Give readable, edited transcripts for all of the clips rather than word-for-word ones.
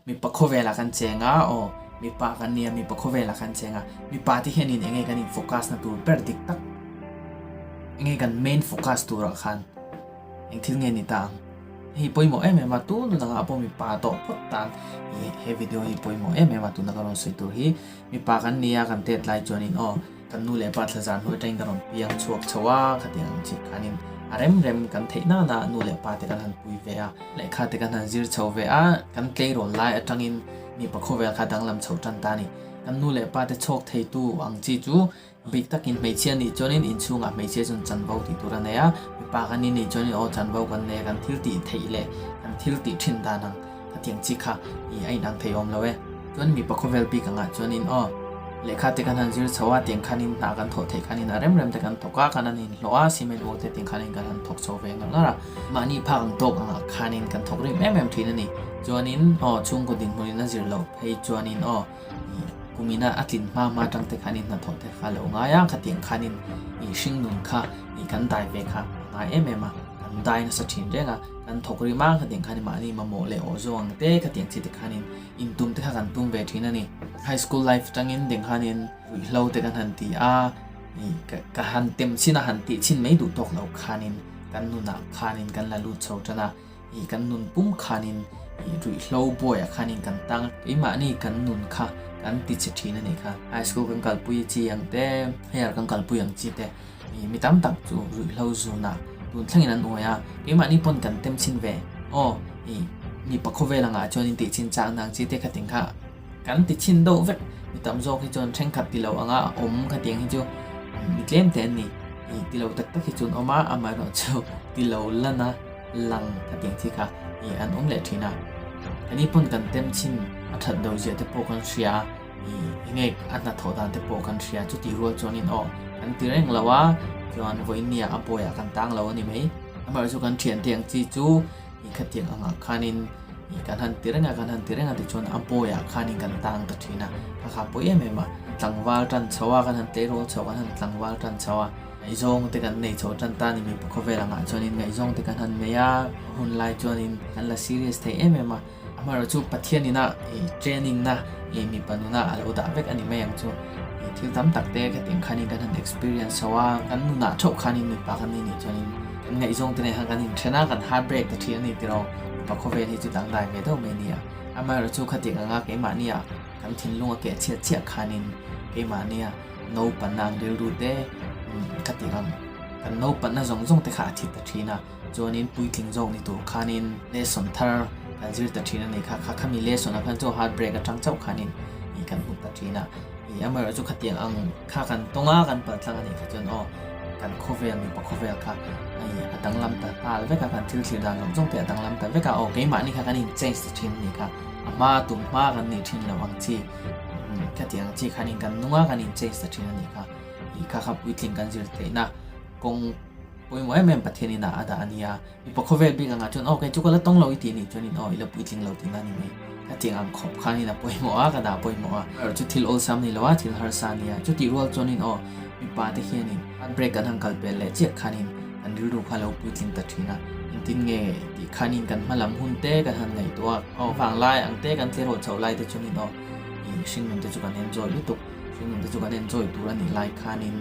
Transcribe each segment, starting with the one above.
Mipa khawvelah kan cheng a, aw, mipa kan nia, mipa khawvelah kan cheng a, mipa te hianin enge kan in focus na tur ber dik tak, enge kan main focus turah khan eng thil nge ni ta ang? Hei pawimawh em em a, tun nun angah pawh mipa tawh phawt tan i he video hi pawimawh em em a tuna ka rawn sawi tur hi, mipa kan nia kan tet lai chuanin aw, Kan nu leh pa thlazar hnuai atangin ka rawn piang chhuak chho a, khatiang ang chik khanin a rem rem kan theih nana nu leh pa te kan han pui ve a, lehkha te kan han zir chho ve a, kan tleirawl lai atangin mipa khawvel kha danglam chho tan ta a ni. Kan nu leh pa te chhawk theitu ang chi chu bik takin hmeichhia nih chuanin inchhungah hmeichhia chuan chanvo tih tur a nei a, mipa kan ni nih chuanin aw chanvo kan nei a, kan thil tih theih leh kan thil tih thin dan ang. Khatiang chi kha i a inang thei awm lo e. Chuan mipa khawvel bik angah chuanin aw, lehkha te kan han zir chho a, tiang khanin hna kan thawh theih khanin a rem rem te kan thawk a, kan han inhlawh a, cement work te tiang khanin kan han thawk chho ve ngar ngar a, mahni phak ang tawk angah khanin kan thawk rim em em thin a ni. Chuanin aw, chhungkaw dinhmunin a zir loh phei chuanin aw, i kumina a tlin hma hma atang te khanin hnathawh te kha lo ngai a, khatiang khanin i hringnun kha i kan dai ve kha a ngai em em a, kan dai nasa thin reng a. Kan thawk rim a, khatiang khanin mahni mamawh leh awh zawng ang te, khatiang chi te khanin intum te kha kan tum ve thin a ni. High school life atangin deng khanin ruihhlo te kan han ti a, ih ka han tem chin a, han tih chin mai duh tawk lo khanin kan nunah khanin kan la lut chho tan a, ih kan nun pum khanin ih ruihhlo buaiah khanin kan tang a, keimahni kan nun kha kan ti che thin a nih kha. High school kan kalpui chi ang te, higher kan kalpui ang chi te. Mi tam tak chu ruihhlo zunah tun thlengin an uai a, keimahni pawn kan tem chhin ve. Aw, i mipa khawvel angah chuan in tih chhin chak nang chi te khatin kha kan ti chhin deuh vek. Mi tam zawk hi chuan thenkhat ti lo anga a awm khatiang hi chu mi tlem te an ni. I ti lo tak tak hi chu an awm a, amaherawh chu ti lo lana lang khatiang chi kha i an awm leh thin a. Kani pawn kan tem chhin a that do zia te pawh kan hria a. I enge a hnathawh dan te pawh kan hria chutih rual chuanin aw kan ti reng lo a chuan vawinia a bawiah kan tang lo a ni mai. Amaherawhchu chu kan thiante ang chi chu i khatiang angah khanin i kan han ti reng a kan han ti reng a tichuan a bawiah khanin kan tang ta thin a kha kha pawi em em a tlangval tan chho a kan han tleirawl chho kan han tlangval tan chho a ngaihzawng te kan nei chho tan ta a ni mipa khawvel angah chuanin ngaihzawng te kan han nei a hun lai chuanin kan la serious thei em em a. Amaherawh chu Pathian ina i training na i mipa nuna a lo dah vek a ni mai ang chu. I thil tam tak te khatiang khanin kan han experience chho a, kan nunah theuh khanin mipa kan ni nih chuanin kan ngaihzawng te nen khan kan inthen a, kan heartbreak ta thin a ni tiraw. Mipa khawvel hi chu dangdai ve deuh mai a ni a. Amaherawh chu khatiang anga keimahnia kan thinlung a keh chhiat chiah khanin keimahnia naupanna ang rilru te khatiang ang kan naupanna zawng zawng te kha a thi ta thin a. Chuanin puitling zawk ni tur khanin lesson thar kan zir ta thin a ni kha. Kha khami lesson ah khan chu heart break atang chauh khanin ih kan hmu ta thin a. Ih amaherawh chu khatiang ang kha kan tawng a, kan palh tlang a nih kha chuan aw kan khawvel mipa khawvel kha ih a danglam ta nghal vek a, kan thil thlir dan zawng zawng te a danglam ta vek a. Aw keimahni kha kan in change ta thin a nih kha. A hma tum hma kan nih thin lo ang chi khatiang ang chi khanin kan nung a, kan in change ta thin a nih kha. Ih kha kha puitling kan zir theihna kawng. Pawimawh em em Pathian inah a dah a nia. Mipa khawvel bik angah chuan aw kei chu ka la tawng lo i tih nih chuanin aw i la puitling lo tihna a ni mai. Ka tiang ang khawp khanin a pawimawh a, ka dah pawimawh a. Erawh chu thil awlsam ni lo a, thil harsa a nia. Chutih rual chuanin aw mipa te hianin heartbreak kan han kal pel leh chiah khanin kan rilru kha lo puitling ta thin a. Engtin nge tih khanin kan hma lam hun te kan han ngaihtuah a, aw vanglai ang te kan tleirawl chhoh lai te chuanin aw i hringnun te chu kan enjoy lutuk. Hringnun te chu kan enjoy tur a nih lai khanin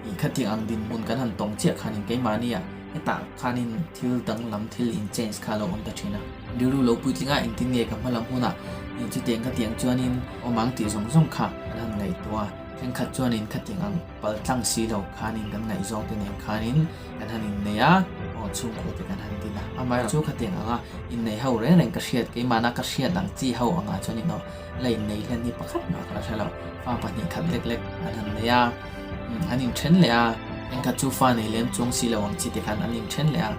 Ih khatiang ang dinhmun kan han tawng chiah khanin keimahnia hetah khanin thil danglam thil in change kha a lo awm ta thin a. Rilru lo puitling a engtin nge ka hmalam hunah ih chutiang khatiang chuanin awm ang tih zawng zawng kha kan han ngaihtuah a. Thenkhat chuanin khatiang ang pal tlang si lo khanin kan ngaihzawng te nen khanin kan han innei a, aw chhungkaw te kan han din a. Amaherawhchu chu khatiang anga innei ho reng reng ka hriat keimahna ka hriat ang chi ho angah chuanin aw la innei hlen hi pakhat mah ka la hre lo. Fa 2 khat lek lek an han nei a. An inthen leh a, engkhat chu fa nei lem chuang si lo ang chi te khan an inthen leh a,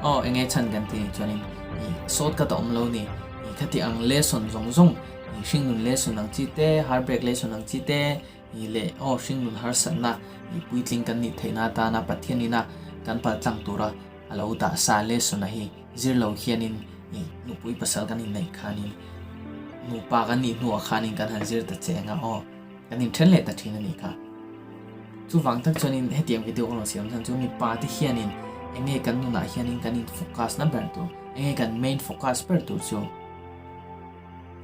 aw enge chhan kan ti chuanin ih sawt ka ta awm lo ni, ih khati ang lesson zawng zawng ih hringnun lesson ang chi te, heartbreak lesson ang chi te, ih leh aw hringnun harsatna ih puitling kan nih theihna atana Pathian ina kan paltlang tura a lo dah sa lesson a hi zir lo hianin ih nupui pasal kan inneih khanin nupa kan nih hnuah khanin kan han zir ta che anga aw. Kan inthen leh ta thin a nih kha. Chuvang tak chuanin hetiang video ka rawn siam chhan chu mipa te hianin enge kan nunah hianin kan in focus na ber tur, enge kan main focus ber tur chu.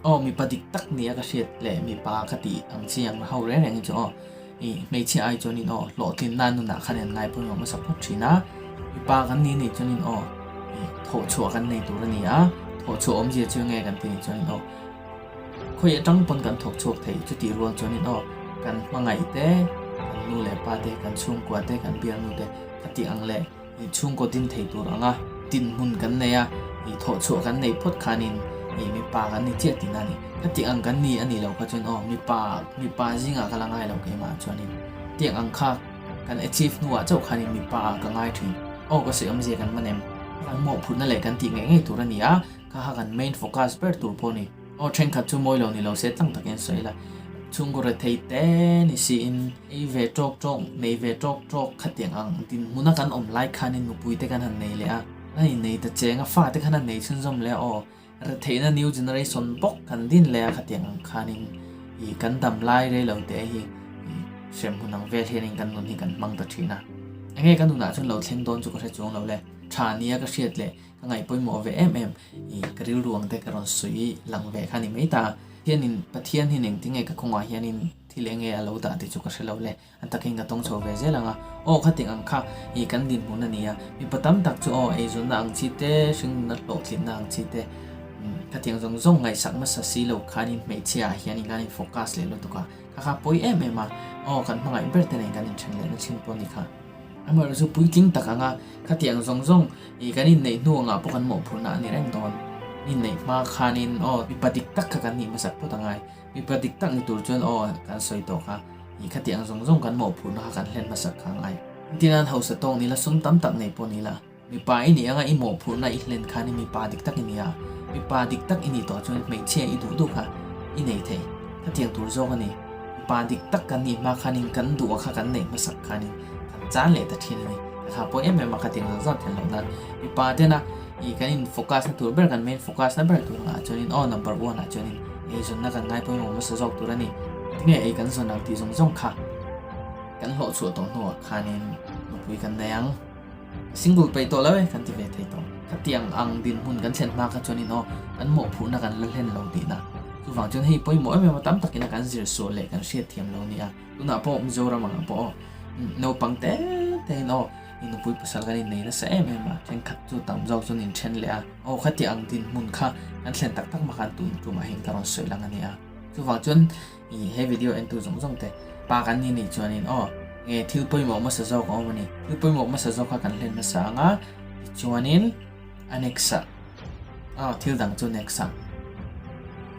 Aw mipa dik tak nia ka hriat leh mipa ka tih ang chi ang ho reng reng hi chu aw ih hmeichhia ai chuanin aw hlawhtlinna nunah khan an ngai pawimawh hmasa phawt thin a, mipa kan ni nih chuanin aw ih thawhchhuah kan nei tur a ni a, thawhchhuah awmzia chu enge kan ti nih chuanin aw khawi atang pawn kan thawk chhuak thei chutih rual chuanin aw kan hmangaih te kan nu leh pa te kan chhungkua te kan bialnu te ka tih ang leh Ih chhungkaw din thei tur anga dinhmun kan nei a, ih thawh chhuah kan neih phawt khanin ih mipa kan ni chiah tihna a ni. Ka tih ang kan ni a nih loh kha chuan aw mipa mipa zingah ka la ngai lo keimah chuanin tiang ang kha kan achieve hnuah chauh khanin mipa ah ka ngai thin. Aw ka sawi awmzia kan man em? Kan mawhphurhna leh kan tih ngei ngei tur a ni a, kha kha kan main focus ber tur pawh a ni. Aw thenkhat chu mawi lo ni lo se tlang takin sawi la. Chhungkaw rethei te ni siin ei ve tawk tawk, nei ve tawk tawk khatiang ang dinhmuna kan awm lai khanin nupui te kan han nei leh a, a innei ta cheng a, fa te khan han nei chhunzawm leh a aw retheihna new generation bawk kan din leh a khatiang ang khanin ih kan dam lai rei lo te hi ih hremhmun ang vel hianin kan nun hi kan hmang ta thin a. Enge ka nunah chuan lo thleng dawn chu ka hre chuang lo le, tha nia ka hriat leh Ka ngaih pawimawh ve em em i ka rilru ang te ka rawn sawi lang ve kha ni mai ta. Hianin Pathian hian engtinge ka kawngah hianin thil enge a lo dah tih chu ka hre lo le. A takin ka tawng chho ve zel ang a. Aw khating ang kha i kan dinhmun a ni a. Mipa tam tak chu aw eizawnna ang chi te, hringnunna hlawhtlinna ang chi te khatiang zawng zawng ngaihsak hmasa si lo khanin hmeichhia ah hianin kan in focus leh lutuk a. Kha kha pawi em em a. Aw kan hmangaih ber te nen kan inthen lehna chin pawh a ni kha. Amaherawh chu puitling tak anga khatiang zawng zawng ih kan inneih hnu angah pawh kan mawhphurhna a ni reng dawn. Inneih hma khanin aw mipa dik tak kha kan nih hmasak phawt angai. Mipa dik tak ni tur chuan aw kan sawi tawh kha ih khatiang zawng zawng kan mawhphurhna kha kan hlen hmasak kha angai. Engtin an hausa tawk ni la sum tam tak nei pawh ni la. Mipa i nih anga i mawhphurhna i hlen khan i mipa dik tak i ni a, mipa dik tak i nih tawh chuan hmeichhia i duh duh kha i nei thei. Khatiang tur zawk a ni. Mipa dik tak kan nih hma khanin kan duh a kha kan neih hmasak khanin kan chan leh ta thin a ni. Ka kha pawh em em a khatiang zawng zawng thlen loh nan mipa tena i kan in focus na tur ber kan main focus na ber tur angah chuanin aw number one ah chuanin eizawnna kan ngai pawimawh hmasa zawk tur a ni. Tinge ei kan zawn ang tih zawng zawng kha kan hlawh chhuah tawh hnuah khanin nupui kan nei ang. Single peih tawh lo e kan ti ve thei tawh. Khatiang ang dinhmun kan thlen hma kha chuanin aw kan mawhphurhna kan la hlen lo tihna. Chuvang chuan hei pawimawh em em a tam takin a kan zir sual leh kan hriat thiam lo nia. Tunah pawh Mizoram angah pawh aw naupang te tein aw i nupui pasal kan innei nasa em em a, thenkhat chu tam zawk chuan inthen leh a. Aw khatiang ang dinhmun kha kan thlen tak tak mah khan tun tumah hian ka rawn sawi lang a nia. Chuvang chuan I he video entu zawng zawng te pa kan ni nih chuanin aw nge thil pawimawh hmasa zawk a awm a ni. Thil pawimawh hmasa zawk kha kan hlen hmasa ang a, tichuanin a next ah aw thil dang chu next ah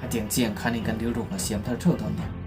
hetiang chiang khanin kan rilru kan siam thar theuh dawn nia.